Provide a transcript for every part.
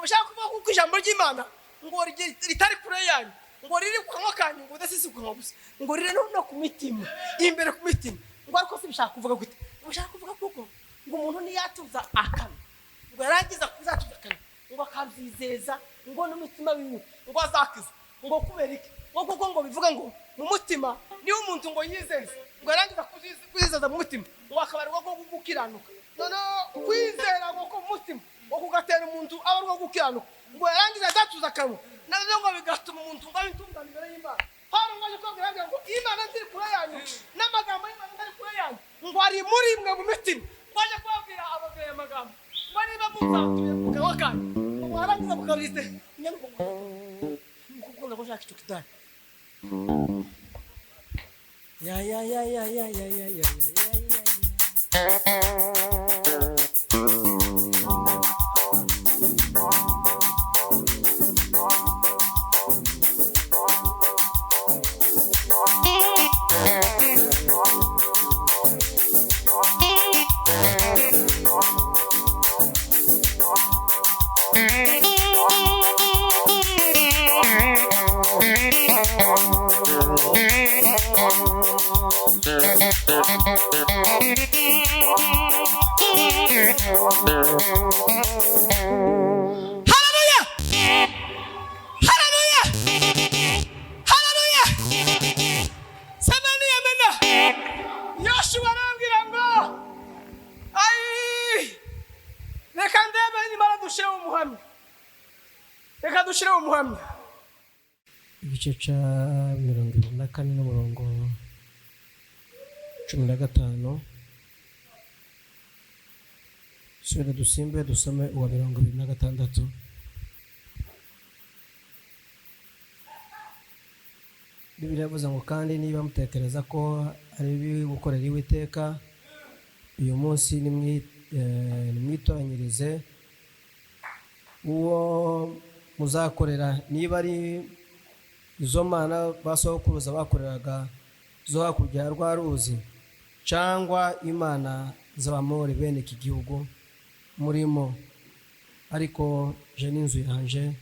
Bishaka kuvuga kuko ijambo ry'Imana ngo ritari kure yanyu, ngo riri ku kanwa kanyu, ngo udasisi ku kanwa gusa, ngo riri no ku mitima, imbere ku mitima. Ngo ariko se bishaka kuvuga gute? Ngo bishaka kuvuga kuko ngo umuntu niyatuza akanwa, ngo yarangiza kuzatuza akanwa, ngo akabyizeza ngo n'umutima wiwe ngo azakiza. Ngo kubera iki? Ngo kuko ngo bivuga ngo mu mutima niyo umuntu ngo yizeza, ngo yarangiza kwizeza mu mutima, ngo akabarwa ko gukiranuka. Noneho kwizera ngo ko mu mutima ngo kugatera umuntu abarwa gukiranuka, ngo yarangiza adatuza akanwa, nabyo ngo bigatuma umuntu ngo abe intungane imbere y'Imana. Pawulo ngo aje kubabwira ngo Imana ntiri kure yanyu, n'amagambo y'Imana ntari kure yanyu, ngo ari muri mwe mu mitima. Ngo aje kubabwira ababwira aya magambo ngo niba muzatuye mu kanwa kanyu, ngo mwarangiza mukabize mukukunda ko shaka icyo kidani. Ya ya ya ya ya ya ya ya ya ya ya. Haleluya! Haleluya! Haleluya! Semeni amena. Yoshua arambwira ngo ayi, reka ndebe nimara dushireho umuhamya, reka dushireho umuhamya. Igice cya 24 n'umurongo 15. Subira dusimbe dusome uwa 26. Bibiliya yavuze ngo kandi niba mutekereza ko ari bibi gukorera Uwiteka uyu munsi, nimwitoranyirize uwo muzakorera, niba ari izo mana ba sokuruza bakoreraga zo hakurya ya rwa ruzi, cyangwa imana z'Abamori bene iki gihugu murimo, ariko je n'inzu yanje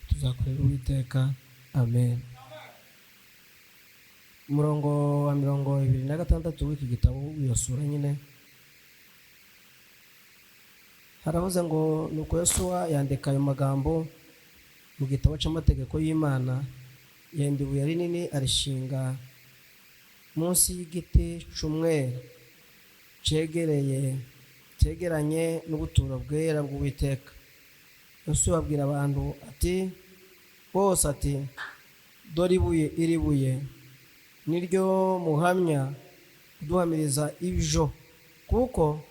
tuzakorera Uwiteka. Amen. Umurongo wa 26 w'iki gitabo w'iyo sura nyine haravuze ngo nuko Yosuwa yandika ayo magambo mu gitabo cy'amategeko y'Imana, yenda ibuye rinini arishinga munsi y'igiti c'umwera cyegeranye n'ubuturo bwera bw'Uwiteka. Yosuwa abwira abantu ati bose ati dore ibuye, iri buye niryo muhamya uduhamiriza ibyo, kuko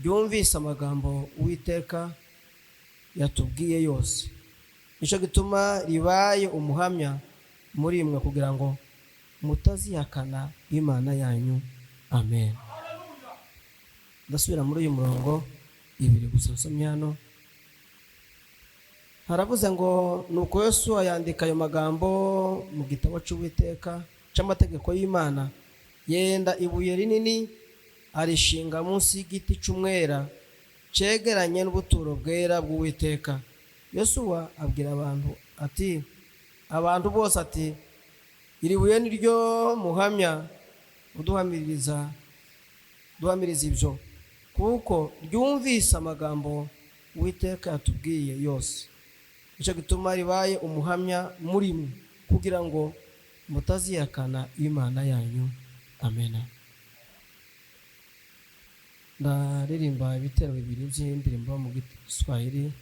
ryumvise amagambo Uwiteka yatubwiye yose. Nicyo gituma ribaye umuhamya muri mwe, kugira ngo mutazihakana Imana yanyu. Amen. Ndasubira muri uyu murongo ibiri gusa nsomye hano. Haravuze ngo nuko Yosuwa yandika ayo magambo mu gitabo cy'Uwiteka cy'amategeko y'Imana, yenda ibuye rinini arishinga munsi y'igiti cy'umwera cyegeranye n'ubuturo bwera bw'Uwiteka. Yosuwa abwira abantu ati abantu bose ati iri buye niryo muhamya uduhamiriza ibyo, kuko ryumvise amagambo Uwiteka yatubwiye yose. Nicyo gituma ribaye umuhamya muri mwe, kugira ngo mutazihakana Imana yanyu. Amena. Ndaririmba ibitero bibiri by'indirimbo mu Giswahili,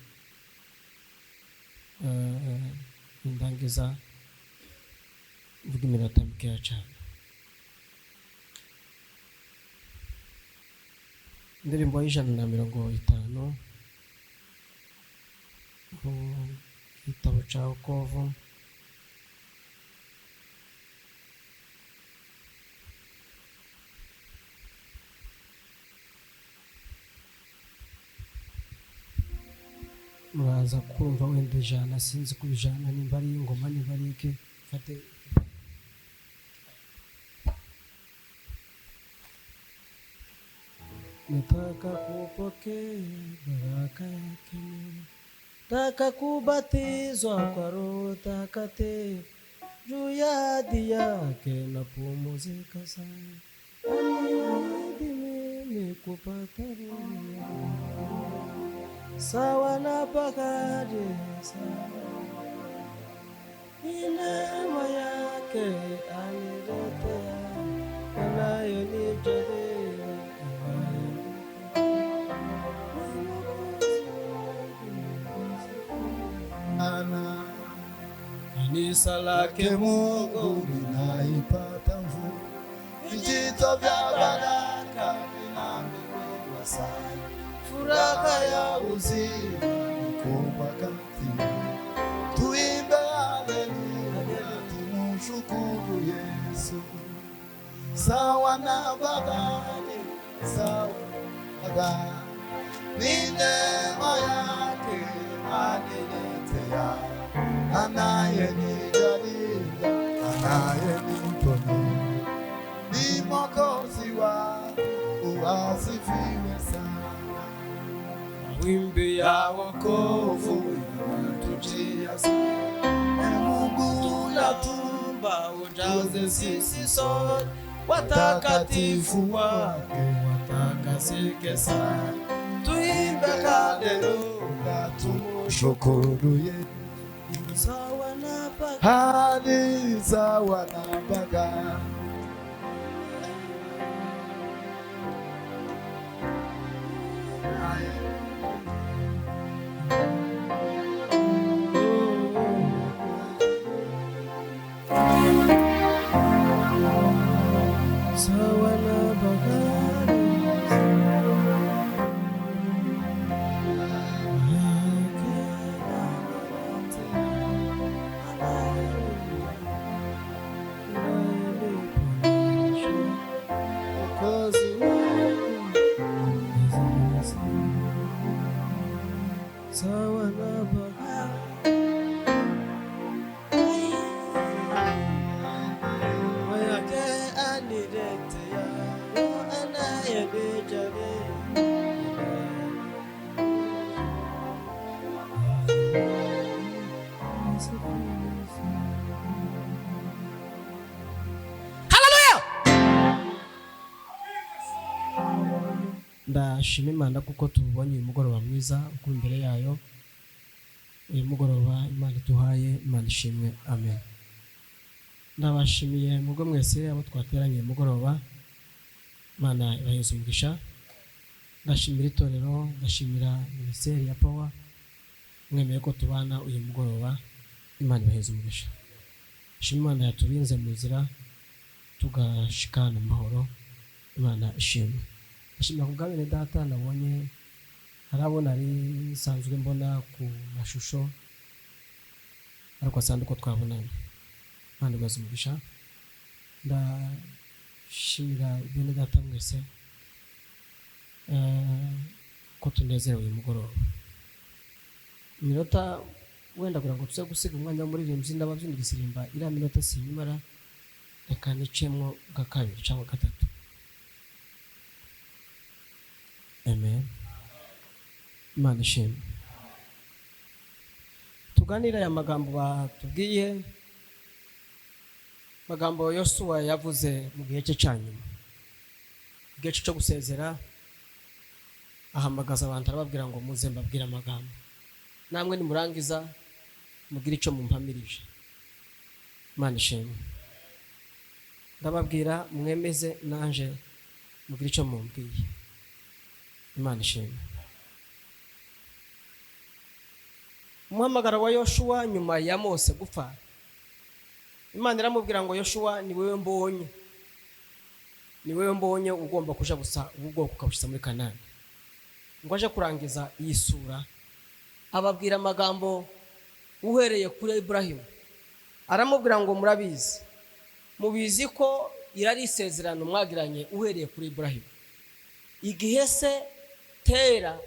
ndangiza mvuga iminota mikeya cyane. Indirimbo y'150 mu gitabo cya Wokovu. Muraza kumva wenda ijana, sinzi ko ijana nimba ari ingoma nimba ari iki. Mfate nataka kupokea baraka yake Mungu. Taka kubatizwa kwa Roho Takatifu, juu ya ahadi yake napumzika sana. Aliniahidi mimi kupata roho sawa na bahari, sawa ni neema yake aniletea, anayonijalia Ana kanisa lake lake Mungu linaipata mvua, vijito vya baraka vinamiminywa sana, furaha ya uzima ni kubwa kati. Tuimbe haleluya, tumshukuru Yesu, sawa na bahari, sawa na bahari, ni neema yake aniletea, anayenijalia, anayeniponya, ni Mwokozi wangu, asifiwe sana. Mawimbi Ya ya wokovu yanatujia sana. E Mungu unatumba ujaze sisi sote watakatifu watakatifu wake wake watakasike sana, tuimbe haleluya, tumshukuru Yesu sawa na bahari. hadi sawa na baga. Sawa na bahari Mwokozi wangu sawa na bahari yake aniletea, anayenijalia. Haleluya! Ndashima Imana kuko tubonye uyu mugoroba mwiza uko imbere yayo, uyu mugoroba Imana iduhaye, Imana ishimwe, amen. Ndabashimiye mugo mwese abo twateranye uyu mugoroba, Imana ibaheze umugisha. Ndashimira itorero, ndashimira minisiteri ya Power mwemeye ko tubana uyu mugoroba, Imana ibaheze umugisha. Shima Imana yaturinze mu nzira tugashikana amahoro, Imana ishimwe. Ndashimira ku bwa bene data nabonye, hari abo nari nsanzwe mbona ku mashusho ariko asanga uko twabonanye, Imana ibaze umugisha. Ndashimira bene data mwese ko tunezerewe uyu mugoroba. Iminota wenda kugira ngo tuze gusiga umwanya w'umuririmbyi n'ababyina igisirimba, iriya minota sinyimara, reka nicemwo bwa kabiri cyangwa gatatu. Amen. Imana ishimwe. Tuganire aya magambo batubwiye, magambo Yosuwa yavuze mu gihe cye cya nyuma, igihe cye cyo gusezera, ahamagaza abantu arababwira ngo muze mbabwire amagambo, namwe nimurangiza mugire icyo mumpamirije. Imana ishimwe. Ndababwira mwemeze nanje mugire icyo mumbwiye. Imana ishimwe. Umuhamagaro wa Yoshuwa nyuma ya Mose gupfa, Imana iramubwira ngo Yoshuwa ni wewe mbonye, ni wewe mbonye ugomba kuja gusa ubu bwoko ukabushyitsa muri Kanani. Ngo aje kurangiza iyi sura ababwira amagambo uhereye kuri Iburahimu, aramubwira ngo murabizi, mubizi ko irari isezerano mwagiranye uhereye kuri Iburahimu. Igihe se Tera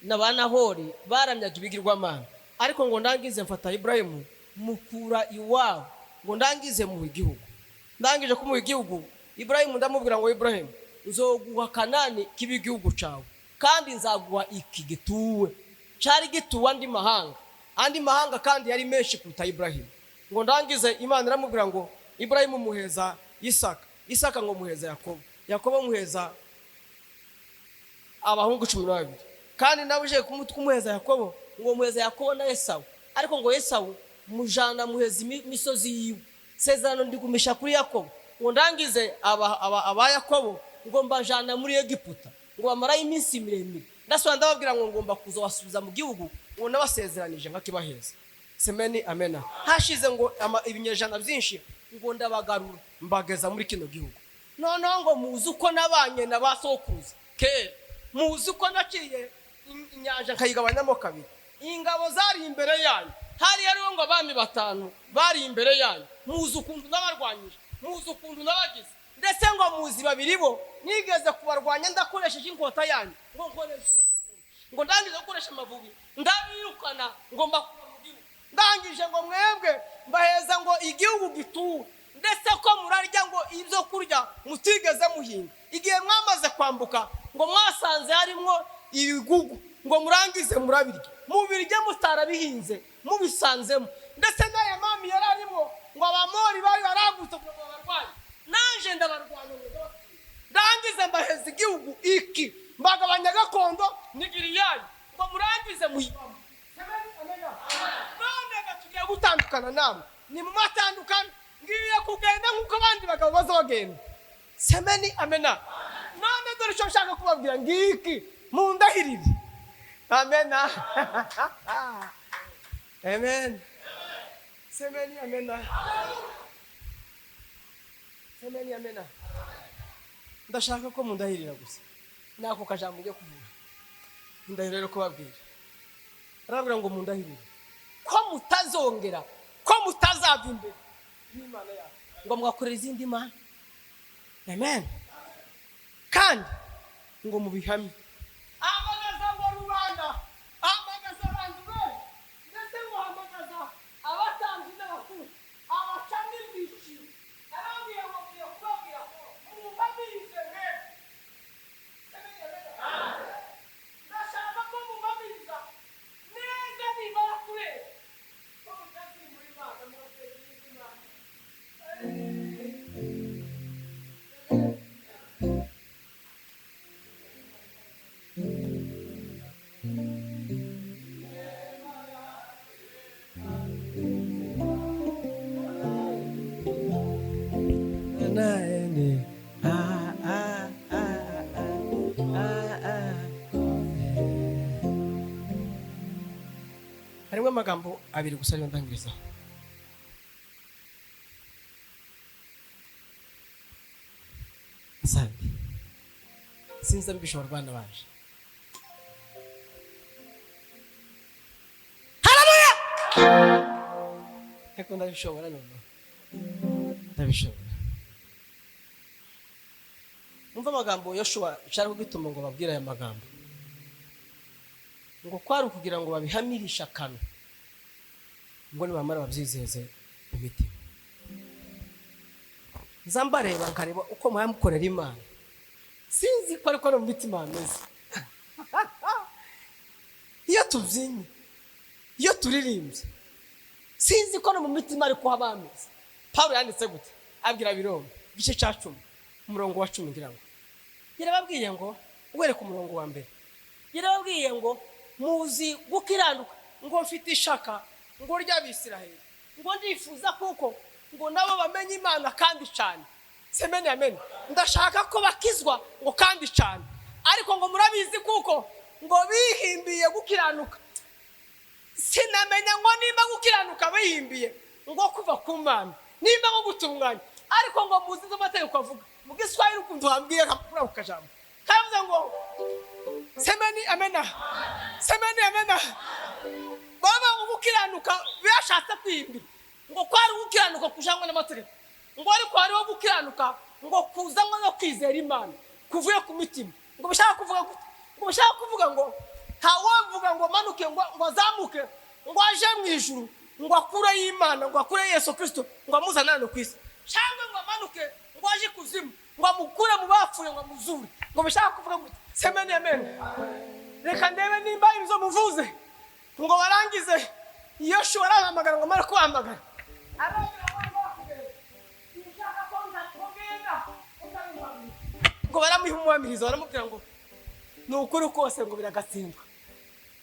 na ba Nahori baramyaga ibigirwamana, ariko ngo ndangize mfata Iburahimu mukura iwabo, ngo ndangize muha igihugu. Ndangije kumuha igihugu, Iburahimu ndamubwira ngo Iburahimu, nzoguha Kanani kibe igihugu cawe, kandi nzaguha iki gituwe. Cyari gituwe andi mahanga, andi mahanga kandi yari menshi kuruta Iburahimu. Ngo ndangize, Imana iramubwira ngo Iburahimu muheza Isaka, Isaka ngo muheza Yakobo, Yakobo muheza abahungu 12. Kandi nawe uje kumuheza Yakobo, ngo muheza Yakobo na Esawu, ariko ngo Esawu mujana muheza imisozi yiwe, sezerano ndigumisha kuri Yakobo. Ngo ndangize aba Yakobo ngo mbajana muri Egiputa, ngo bamarayo iminsi miremire. Ndasubira ndababwira ngo ngomba kuza wasubiza mu gihugu ngo nabasezeranije nkakibaheza. Semeni amena. Hashize ngo ibinyejana byinshi, ngo ndabagarura mbageza muri kino gihugu. Noneho ngo muzi uko nabanye na ba sokuruza kera, muzi uko naciye inyanja nkayigabanyamo kabiri, ingabo zari imbere yanyu, hari hariho ngo abami batanu bari imbere yanyu, muzi ukuntu nabarwanyije, muzi ukuntu nabagize, ndetse ngo muzi babiri bo nigeze kubarwanya ndakoresheje inkota yanyu, ngo nkoreshe, ngo ndangije gukoresha amavubi ndabirukana, ngo mbakura mu gihugu, ndangije ngo mwebwe mbaheza ngo igihugu gituwe, ndetse ko murarya ngo ibyo kurya mutigeze muhinga. Igihe mwamaze kwambuka ngo mwasanze harimwo ibigugu, ngo murangize murabirya, mubirye mutarabihinze mubisanzemo. Ndetse n'aya mami yari arimo ngo Abamori bari baragutse ngo babarwanye, naje ndabarwanya ngo ndabatsinda, ndangize mbaheza igihugu iki, mbagabanya gakondo ni Giliyadi, ngo murangize muyibamo. None ga tugiye gutandukana namwe, ni mu matandukano, ngiye kugenda nk'uko abandi bagabo bazogenda. Semeni amena. None dore icyo nshaka kubabwira ngiki, mundahirire. Amena. Amen. Semeni amena. Semeni amena. Ndashaka ko mundahirira gusa nako kajambo ngiye kuvuga. Ndahirira rero kubabwira, arababwira ngo mundahirire ko mutazongera, ko mutazava imbere y'Imana yacu ngo mwakorera izindi mana. Amen. Kandi ngo mubihamye. Ahamagaza ngo rubanda, ahamagaza abantu benshi, ndetse ngo ahamagaza abatambyi n'abakuru, abacamo ibyiciro, arababwira ngo ngiye kubabwira mumpamirize mwebwe. Ndashaka ko mumpamiriza neza nimara kureba ko mutazimura Imana mugasenga iyindi mana. Na, N, A, A, A, A, A, A. Harimo amagambo abiri gusa ariyo ndangiriza. Asante. Sinzi abibishobora bana baje. Haleluya. Ariko ndabishobora, noneho ndabishobora. Umva amagambo Yoshuwa nshaka kugituma ngo babwire aya magambo, ngo kwari ukugira ngo babihamirishe akanwa, ngo nibamara babyizeze imitima. Nza mbareba nkareba uko mukorera Imana, sinzi ko ariko no mu mitima hameze. Iyo tubyinnye, iyo turirimbye, sinzi ko no mu mitima ariko haba hameze. Pawulo yanditse gute abwira Abiroma, igice cya 10 umurongo wa 10, ngira ngo yarababwiye ngo uwereke umurongo wa mbere, yarababwiye ngo muzi gukiranuka, ngo mfite ishaka ngo ry'Abisiraheli, ngo ndifuza kuko ngo nabo bamenye Imana kandi cyane. Semeni amen. Ndashaka ko bakizwa ngo kandi cyane, ariko ngo murabizi kuko ngo bihimbiye gukiranuka. Sinamenya ngo nimba gukiranuka bihimbiye ngo kuva ku Mana, nimba ngo gutunganya, ariko ngo muzi izo amategeko avuga mu Giswahili ukuntu hambwiye kuri ako kajambo kavuze ngo semeni amena, semeni amena. Baba ngo gukiranuka birashatse kwihimbira ngo kwari gukiranuka kujangwa n'amategeko, ngo ariko hariho gukiranuka ngo kuzanwa no kwizera Imana kuvuye ku mitima. Ngo bishaka kuvuga gute? Ngo bishaka kuvuga ngo ntawavuga ngo manuke ngo azamuke ngo aje mu ijuru ngo akure y'Imana, ngo akure Yesu Kristo ngo amuzane hano ku isi, cyangwa ngo amanuke ngo aje kuzimu ngo amukure mu bapfuye ngo amuzure. Ngo bishaka kuvuga gute? Semeni amen. Reka ndebe nimba ibyo muvuze Ngo barangize, Yoshuwa arahamagara, ngo amare kubahamagara ngo baramuha umuhamirizo, baramubwira ngo ni ukuri kose ngo biragatsindwa,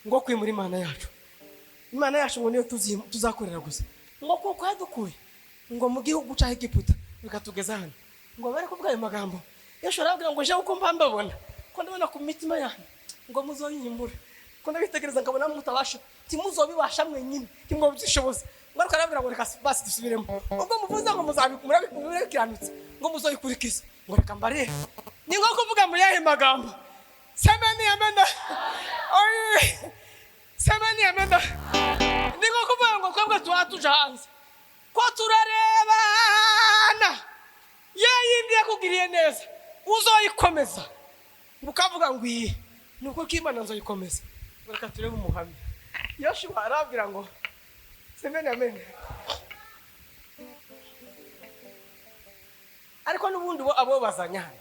ngo kwimura Imana yacu, Imana yacu ngo niyo tuzakorera gusa, ngo kuko yadukuye ngo mu gihugu cya Egiputa bikatugeza hano. Ngo bari kuvuga ayo magambo, Yoshuwa arababwira ngo jewe uko mba mbabona, ko ndabona ku mitima yanyu ngo muzoyimbure, ko ndabitegereza nkabona mutabasha, ntimuzobibasha mwenyine, ntimwobyishoboza. Ngo ariko arababwira ngo reka basi dusubiremo, ubwo muvuze ngo murabikiranutse, ngo muzoyikurikiza, ngo reka mbarebe. Ni nko kuvuga mu yahe magambo? Semeni amena. Semeni amena. Ni nko kuvuga ngo twebwe tuba tuja hanze ko turarebana, ya yindi yakugiriye neza uzoyikomeza, ukavuga ngo iyi ni uko Imana nzoyikomeza. Reka turebe umuhamya. Yoshuwa arabwira ngo semeni amena. Ariko n'ubundi abo bazanye hano,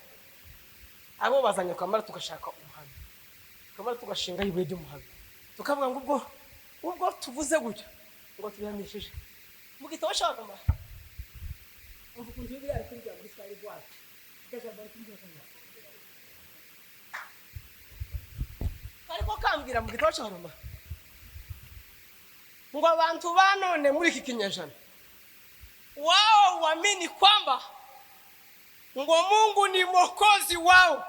abo bazanye twamara tugashaka umuhamya, twamara tugashinga ibuye ry'umuhamya, tukavuga ngo ubwo tuvuze gutya ngo tubihamishije mu gitabo cy'Abagoma. Ariko kambwira mu gitabo cy'Abaroma ngo abantu ba none muri iki kinyejana wao waamini kwamba ngo Mungu ni mwokozi wao,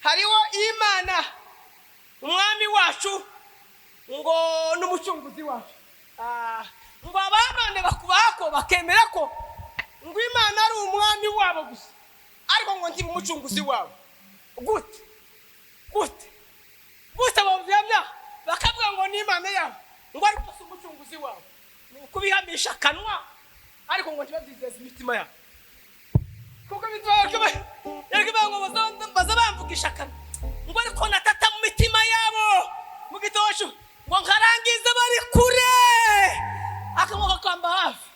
hariho Imana umwami wacu ngo n'umucunguzi wacu. Ngo abanone bakubako bakemera ko ngo Imana ari umwami wabo gusa, ariko ngo ntibe umucunguzi wabo. Gute gute gute babyamya bakavuga ngo ni Imana yabo, ngo ariko si umucunguzi wabo? Ni ukubihamisha akanwa, ariko ngo ntibabyizeze imitima yabo. Kuko baza bamvugisha akanwa, ngo ariko natata mu mitima yabo mu gitosho, ngo nkarangiza bari kure, akanwa kakamba hafi.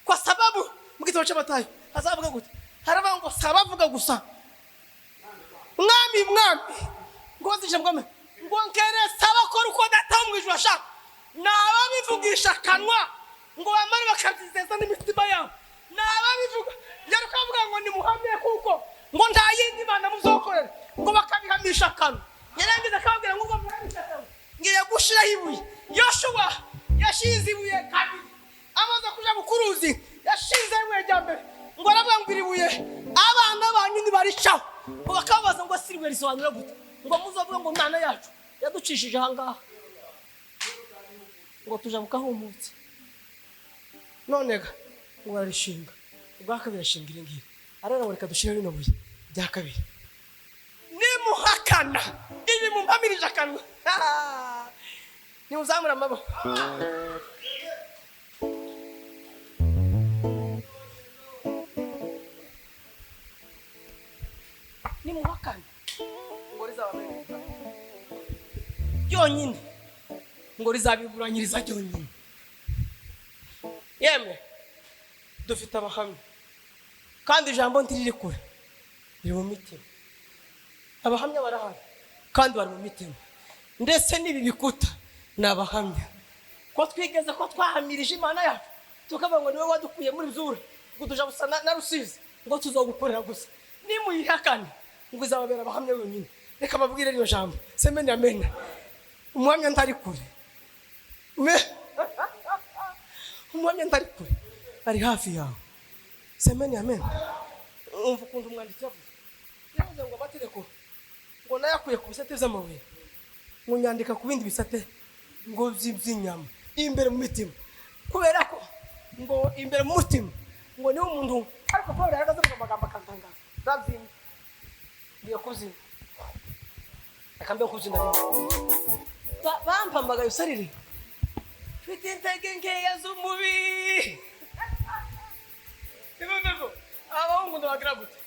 Kwa sababu mu gitabo cy'Amatayo hazavuga gute? Haravuga ngo sabavuga gusa mwami mwami, ngo bazishe mwami, ngo nkeresa abakora uko data wo mu ijuru ashaka, ni ababivugisha akanwa ngo bamare bakabyizeza n'imitima yabo, ni ababivuga. Yari kuvuga ngo nimuhamye kuko ngo nta yindi mana muzokorera, ngo bakabihamisha akanwa. Yarangiza akababwira ngo ubwo muhamisha akanwa ngiye gushiraho ibuye. Yoshuwa yashinze ibuye kabiri amaze kuja mu kuruzi, yashinze ibuye rya mbere ngo aravuga ngo iri buye abana banyu ntibaricaho, ngo bakababaza ngo si ibuye risobanura gute, ngo muzavuga ngo Imana yacu yaducishije aha ngaha ngo tuja bukahumutse. None ga ngo bararishinga ubwa kabiri, ashinga iri ngiri, arara ngo reka dushireho rino buye rya kabiri. Nimuhakana ibi mumpamirije akanwa, nimuzamura amaboko. Nimuhakana ngo rizababere ryonyine, ngo rizabiburanyiriza ryonyine. Yemwe dufite abahamya, kandi ijambo ntiriri kure, riri mu mitima. Abahamya barahari kandi bari mu mitima, ndetse n'ibi bikuta ni abahamya ko twigeze ko twahamirije Imana yacu, tukavuga ngo niwe wadukuye muri zura ngo tuja gusa na Rusizi, ngo tuzogukorera gusa. Nimuyihakane ngo izababera abahamya wenyine. Reka babwire rino jambo, semeni amena. Umuhamya ntari kure, umuhamya ntari kure, ari hafi yawe. Semeni amena. Umva ukuntu umwanditsi yavuze, yavuze ngo amategeko ngo nayakuye ku bisate by'amabuye, ngo nyandika ku bindi bisate ngo by'inyama imbere mu mitima, kubera ko ngo imbere mu mutima ngo niwe umuntu. Ariko Paul yaragaze avuga amagambo akantangaza, ndabyina ngiye kubyina, reka mbe kubyina rimwe. Bampamagaye usarire mfite intege nkeya z'umubiri. Nibuze ko abahungu ndabagira gute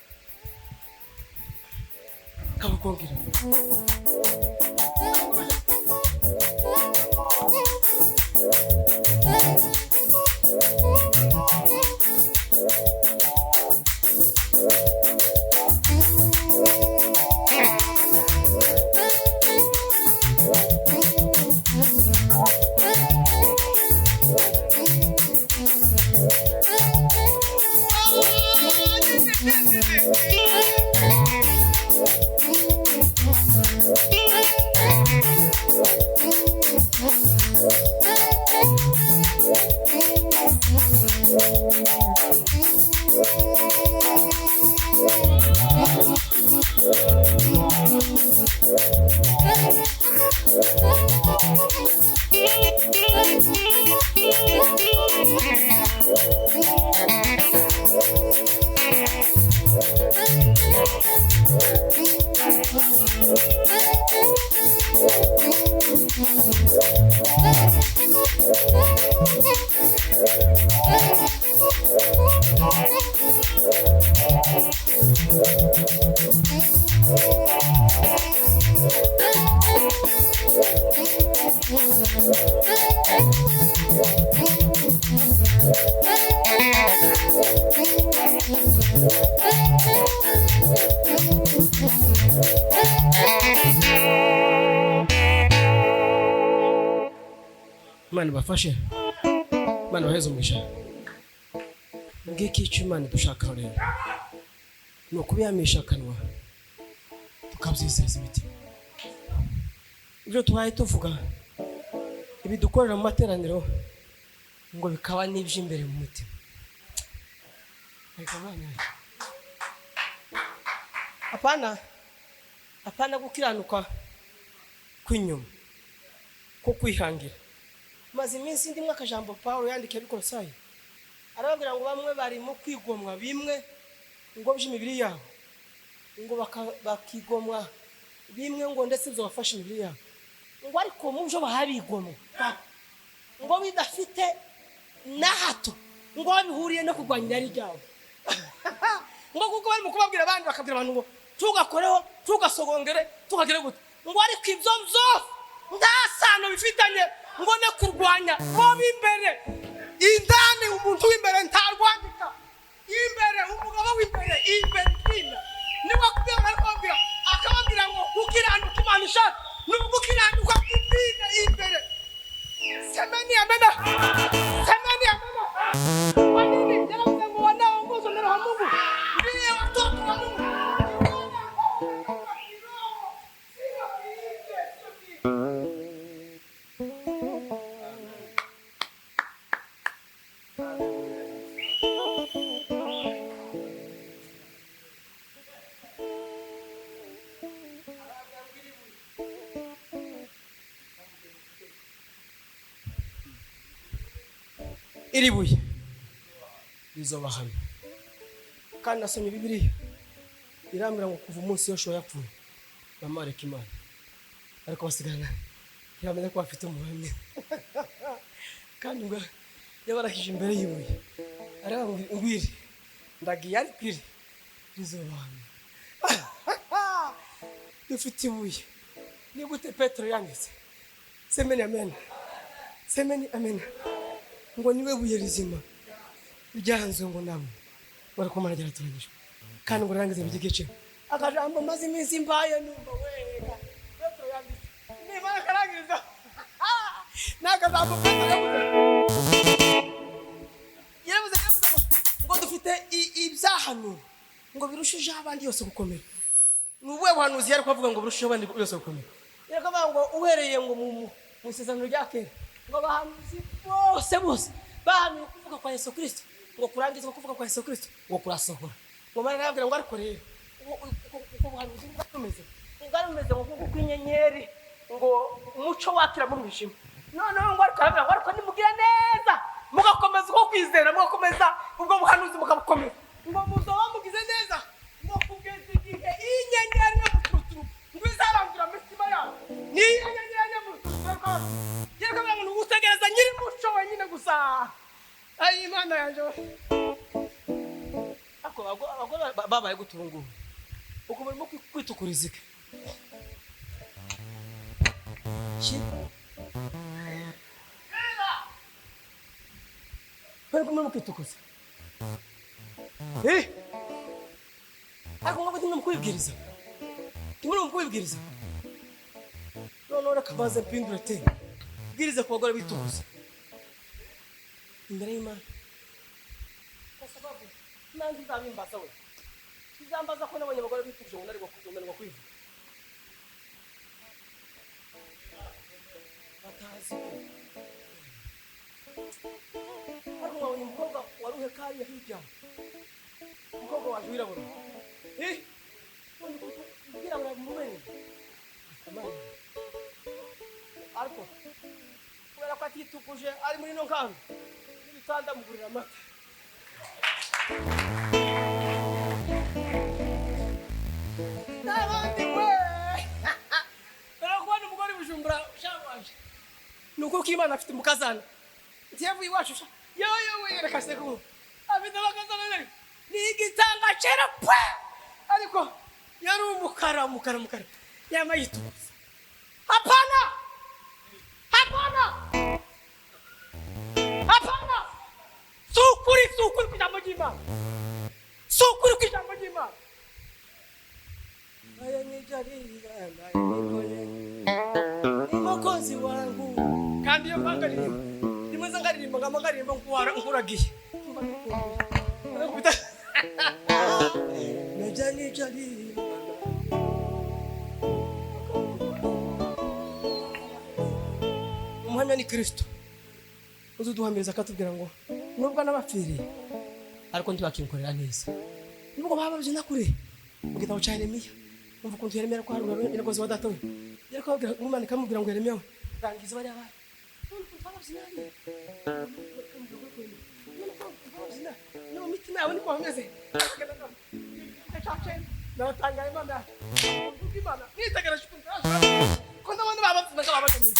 kabukongera. Imana ibafashe, Imana ibaheze umugisha. Ngiki icyo Imana idushakaho rero ni ukubihamisha akanwa, tukabyizeza imitima. Ibyo tubaye tuvuga, ibidukorera mu materaniro, ngo bikaba n'iby'imbere mu mutima. Ariko Mana yanjye, apana, apana gukiranuka kw'inyuma ko kwihangira. Maze iminsi ndimwe akajambo Pawulo yandikiye Abikorosayi, arababwira ngo bamwe barimo kwigomwa bimwe ngo by'imibiri yabo, ngo bakigomwa bimwe ngo ndetse bizabafasha imibiri yabo, ngo ariko mu byo bahabigomwa ngo bidafite na hato ngo bihuriye no kurwanya irari ryabo, ngo kuko barimo kubabwira abandi, bakabwira abantu ngo tugakoreho, tugasogongere, tukagire gute, ngo ariko ibyo byose nta sano bifitanye ngo no kurwanya bo b'imbere indani. Umuntu w'imbere ntarwandika imbere, umugabo w'imbere imbere kwina niwe kubwira, akababwira, akababwira ngo gukiranuka Imana ishaka ni ugukiranuka kw'idini imbere. Semeni amena, semeni amena. Kwa nini yaravuze ngo wanaongozwa na Roho wa Mungu ndiye watoto wa Mungu? Sio kiinje, sio kiinje. Iri buye rizobahamya. Kandi nasomye Bibiliya, irambwira ngo kuva umunsi Yoshuwa yapfuye, bamareka Imana, ariko basigarana ntibamenya ko bafite umuhamya. Kandi ngo yabarakije imbere y'ibuye, arababwira ngo ngwiri ndagiye, ariko iri rizobahamya. Dufite ibuye. Ni gute Petero yanditse? Semeni amen, semeni amen. Ngo niwe buye rizima ryanzwe ngo namwe barakomana, ryaratoranyijwe, kandi ngo rirangize igice akajambo maze iminsi mbaye numva wega. Petero yanditse nimara akarangiriza ni akajambo Petero yavuze, yaravuze, yaravuze ngo dufite ibyahanuwe ngo birushijeho abandi yose gukomera. Ni ubuhe buhanuzi yari kuvuga ngo burushijeho abandi yose gukomera? Yari kuvuga ngo uhereye ngo mu isezerano rya kera, ngo abahanuzi bose bose bahanuye kuvuga kwa Yesu Kirisito, ngo kurangizwa kuvuga kwa Yesu Kirisito ngo kurasohora. Ngo Mana arababwira ngo ariko rero uko buhanuzi bwari bumeze, ngo bwari bumeze ngo nk'uko inyenyeri ngo umuco wakira mu mwijima. Noneho ngo ariko arababwira ngo ariko nimugira neza, mugakomeza uko kwizera, mugakomeza ubwo buhanuzi, mukabukomeza, ngo muzoba mugize neza, ngo kugeza igihe inyenyeri yo muturuturu ngo izarangura imitima yabo. Ni inyenyeri yo muturuturu yereka ngo ni ugutegereza nyiri muco wenyine gusa. Ayi Imana yanjye we! Ariko abagore babaye gute ubu ngubu? Uko barimo kwitukuriza iki? Bari kumwe kwitukuza, eh, ariko ngo ndimo kwibwiriza, ndimo kwibwiriza. Noneho reka maze mpindure te bwirize ku bagore bitukuza imbere y'Imana, kwa sababu nanjye uzabimbaza we, uzambaza ko nabonye abagore bitukuje ngo nari kwivuga batazi ko. Ariko nkabonye umukobwa waruhe kariya hirya, umukobwa waje wirabura, eh, wirabura mubereye. Amana. Ariko kubera ko atitukuje ari muri ino nkambi n'ibitanda, mugurira amata n'abandi we. Dore kubona umugore i Bujumbura ushabaje ni uko Imana afite umukazana ntiyavuye iwacu sha yewe yewe, reka se ko afite abakazana rero ni igitanga cyera pwe, ariko yari umukara, umukara, umukara, yambaye itukuza. Hapana, hapana, hapana! Si ukuri, si ukuri ku ijambo ry'Imana, si ukuri ku ijambo ry'Imana. Aya ni Mwokozi wangu. Kandi iyo mbangaririmba, rimwe nza ngaririmba, ngamba ngaririmba nkuragiye. Ndakubita. Najya n'ibyo ari. Umuhamya ni Kristo. Uzuduhamiriza akatubwira ngo nubwo nabapfiriye ariko ntibakinkorera neza. Nubwo baba babyina kure mu gitabo cya Yeremiya. Umva ukuntu Yeremiya ko hari umugozi wa data we. Yari kubabwira Imana ikamubwira ngo Yeremiya we rangiza bariya bana. None ukuntu babyina hariya. No mu mitima yabo niko bameze. Natangaye Imana. Kuko Imana nitegereje ukuntu ko ndabona bababyina nk'ababaganiye.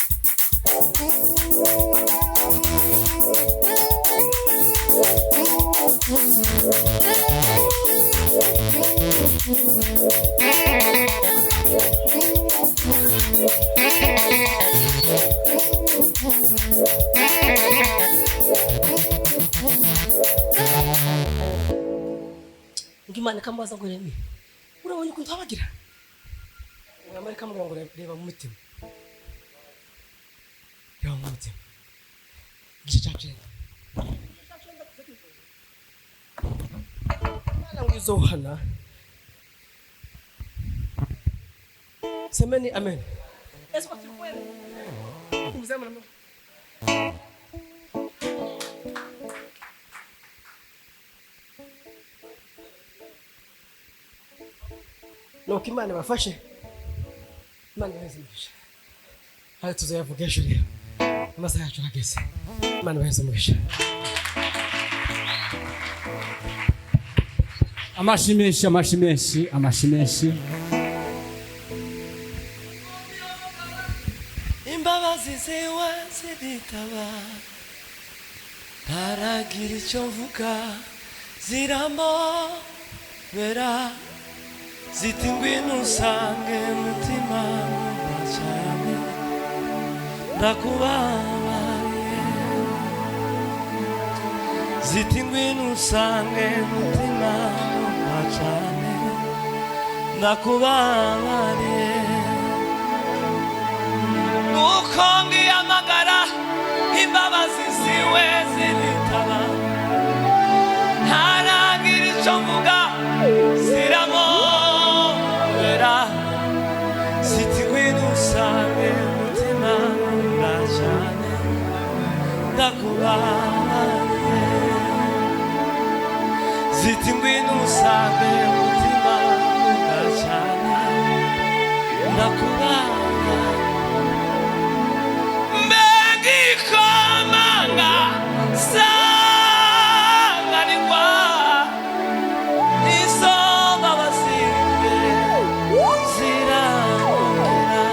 Ngo Imana ikamubaza ngo Yeremiya urabonye ukuntu babagira? Mwamara ikamubwira ngo reba mu mutima. Reba mu mutima. Igice cya 9. Imana ngo izohana. Semeni amen. Yesu kwa kweli. Mzee mwana. Nuko Imana ibafashe. Imana ibaheze umugisha. Ayo tuzayavuga ejo rero. Amasaha yacu arageze. Imana ibaheze umugisha. Amashi menshi, amashi menshi, amashi menshi. Imbabazi ziwe ziritaba, ntaragira icyo mvuga, ziramobera, ziti ngwino usange mutima nkunda cyane, ndakubabariye. Ziti ngwino usange mutima nkunda cyane, ndakubabariye. Nuko ngiyamagara imbabazi ziwe ziritaba, ntaragira icyo mvuga, ziramobera, ziti ngwino usange mutima nkunda cyane, ndakubabariye. Ziti ngwino usange mutima nkunda cyane, ndakubabariye. Mbega sanganirwa izo mbabazi ziramubera.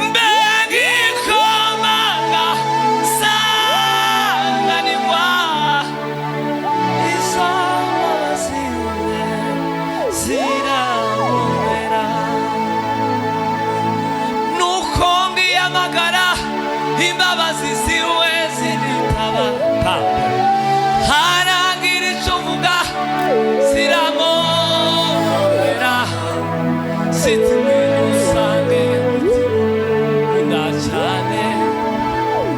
Mbega ikomanga sanganirwa izo mbabazi ziramubera. Nuko ngiyamagara imbabazi ziwe ziritaba, harangira icyo mvuga, ziramobera, ziti ngwino usange mutima nkunda cyane,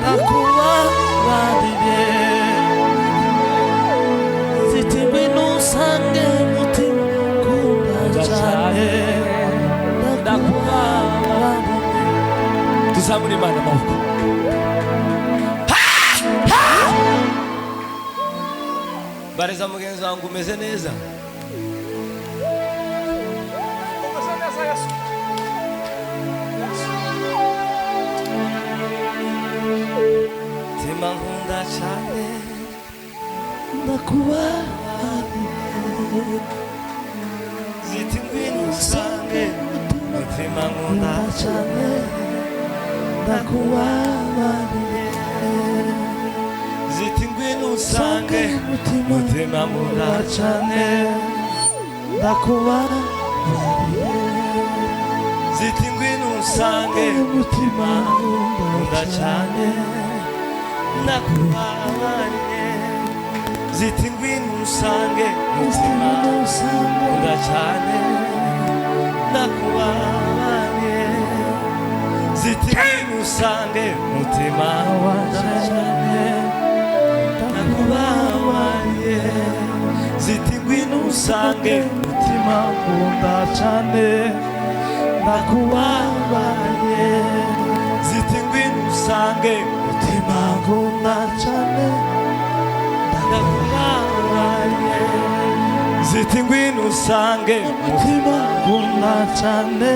Ndakubabariye. Ziti ngwino usange mutima nkunda cyane, ndakubabariye. Tuzamure Imana amaboko. Bareza mugenzi wangu umeze neza. Umeze neza Yesu. Mutima nkunda cyane, ndakubabariye. Ziti ngwino usange mutima nkunda cyane, ndakubabariye. Ziti ngwino usange mutima nkunda cyane, ndakubabariye. Ziti ngwino usange Mutima nkunda cyane, ndakubabariye. Ziti ngwino usange mutima nkunda cyane, ndakubabariye. Ziti ngwino usange mutima cyane, ndakubabariye. Ziti ngwino usange Mutima nkunda cyane, ndakubabariye. Ziti ngwino usange Mutima nkunda cyane, ndakubabariye. Ziti ngwino usange Mutima nkunda cyane,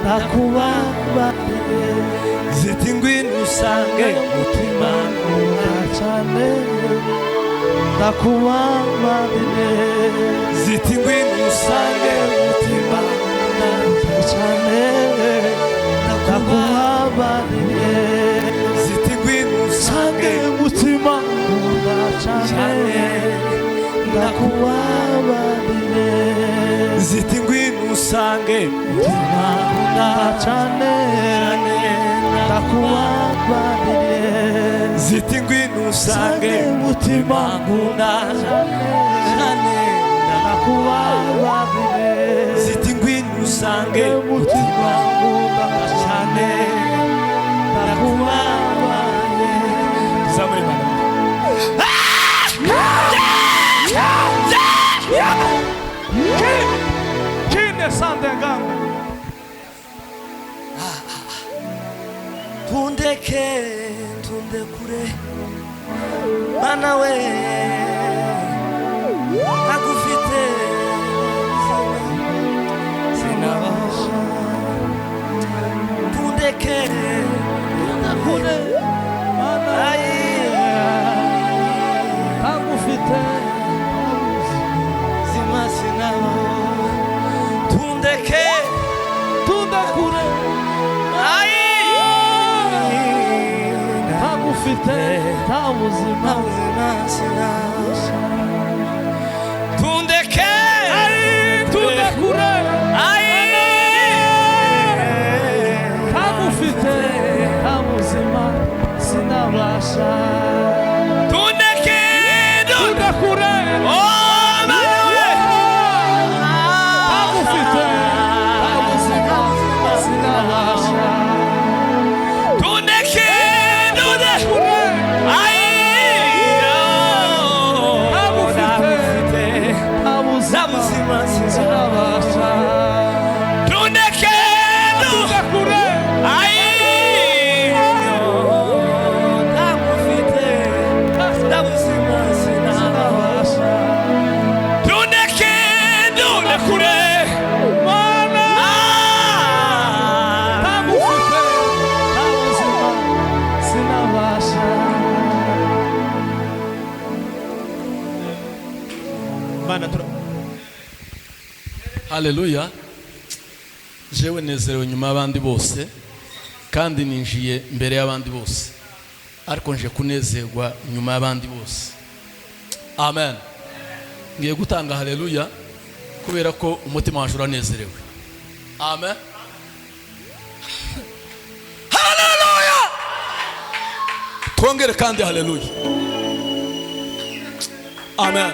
ndakubabariye. Ziti ngwino usange Mutima nkunda cyane, ndakubabariye. Ziti ngwino usange Mutima nkunda cyane, ndakubabariye. Ziti ngwino usange Sange mutima nkunda cyane, ndakubabariye. Ziti ngwino usange Mutima nkunda cyane, ndakubabariye. Ziti ngwino usange Sange mutima nkunda cyane ndakubabariye. Ziti ngwino usange Mutima nkunda cyane ndakubabariye. Zamuri mana. Kine sandeganga. Tundeke tundekure mana we, ntagufite sinabaho. Tundeke Kure mana, ntagufite zima sinabaho. Tundeke tundekure, ntagufite nta buzima. Tundeke Tundekure, ntagufite nta buzima, sinabasha. Tundeke Tundekure, Oh mana we, ntagufite nta buzima, sinabasha. Tundeke Kure ntagufite nta buzima, sinabasha. Tundeke Tundekure, ntagufite nta buzima, sinabasha. Tundeke ndundekure Mana, ntagufite nta buzima, sinabasha. Mana tura Haleluya! Jewe nezerewe nyuma y'abandi bose, kandi ninjiye mbere y'abandi bose, ariko nje kunezerwa nyuma y'abandi bose. Amen. Ngiye gutanga haleluya kubera ko umutima waje uranezerewe. Amen. Haleluya! Twongere kandi haleluya. Amen.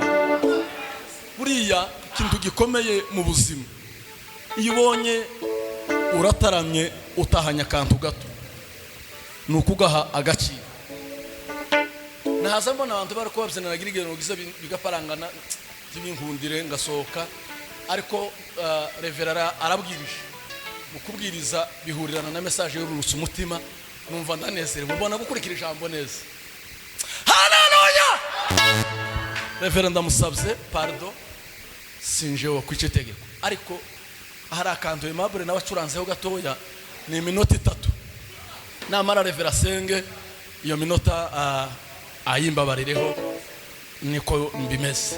Buriya ikintu gikomeye mu buzima, iyo ubonye urataramye utahanye akantu gato, ni ukugaha agaciro. Nahaza mbona abantu bari kubabyina, nagira ibintu byiza bigaparangana by'inkundire ngasohoka, ariko reverend arabwirije. Mu kubwiriza bihurirana na message y'ururutse umutima, numva ndanezerewe, mbona gukurikira ijambo neza. Haleluya! Reverend, ndamusabye pardon, sinje wo kwica itegeko, ariko hari akantu Aimable nawe acuranzeho gatoya, ni iminota 3. Namara reverend asenge iyo minota, ayimbabarireho, niko mbimeze.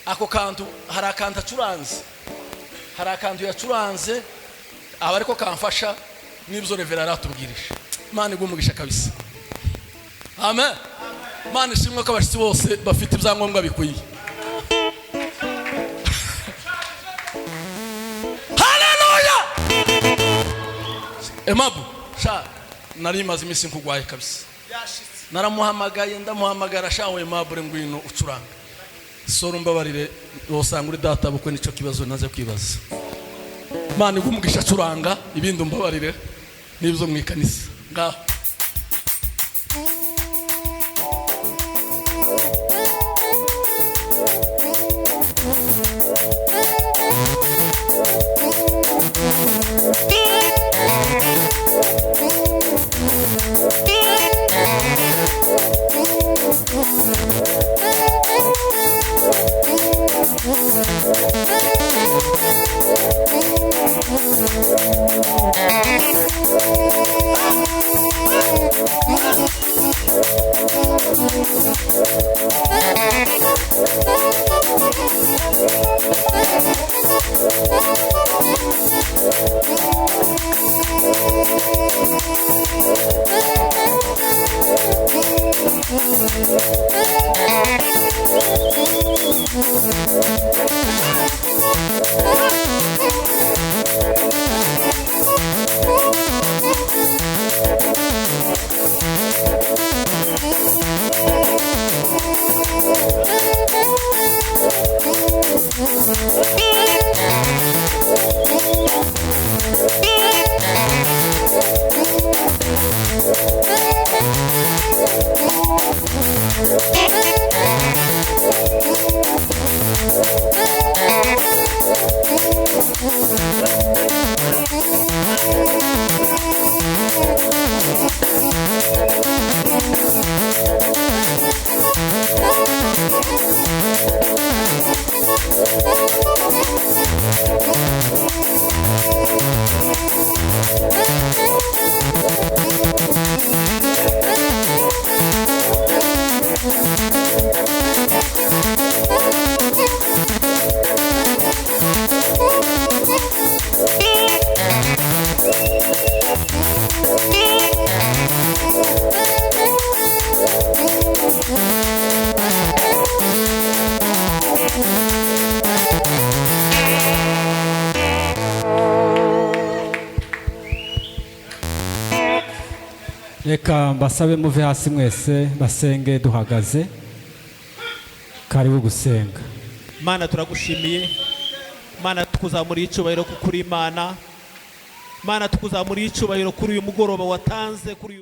Ako kantu, hari akantu acuranze, hari akantu yacuranze, aba ariko kamfasha n'ibyo reverend aratubwirije. Imana iguhe umugisha kabisa. Amen. Imana ishimwe ko abashyitsi bose bafite ibyangombwa bikwiye. Haleluya! Emabu sha, nari maze iminsi nkugwaye kabisa, naramuhamagaye, ndamuhamagara: "Sha we Aimable, ngwino ucuranga." Sora, umbabarire, wosanga uri data bukwe, nicyo kibazo naze kwibaza. Imana iguhe umugisha, acuranga ibindi umbabarire. N'ibyo mu ikanisa ngaho. Reka mbasabe muve hasi mwese, basenge duhagaze. Karibu gusenga. Mana, turagushimiye. Mana, tukuzamuriye icyubahiro kuko uri Imana. Mana, tukuzamuriye icyubahiro kuri uyu mugoroba watanze kuri uyu.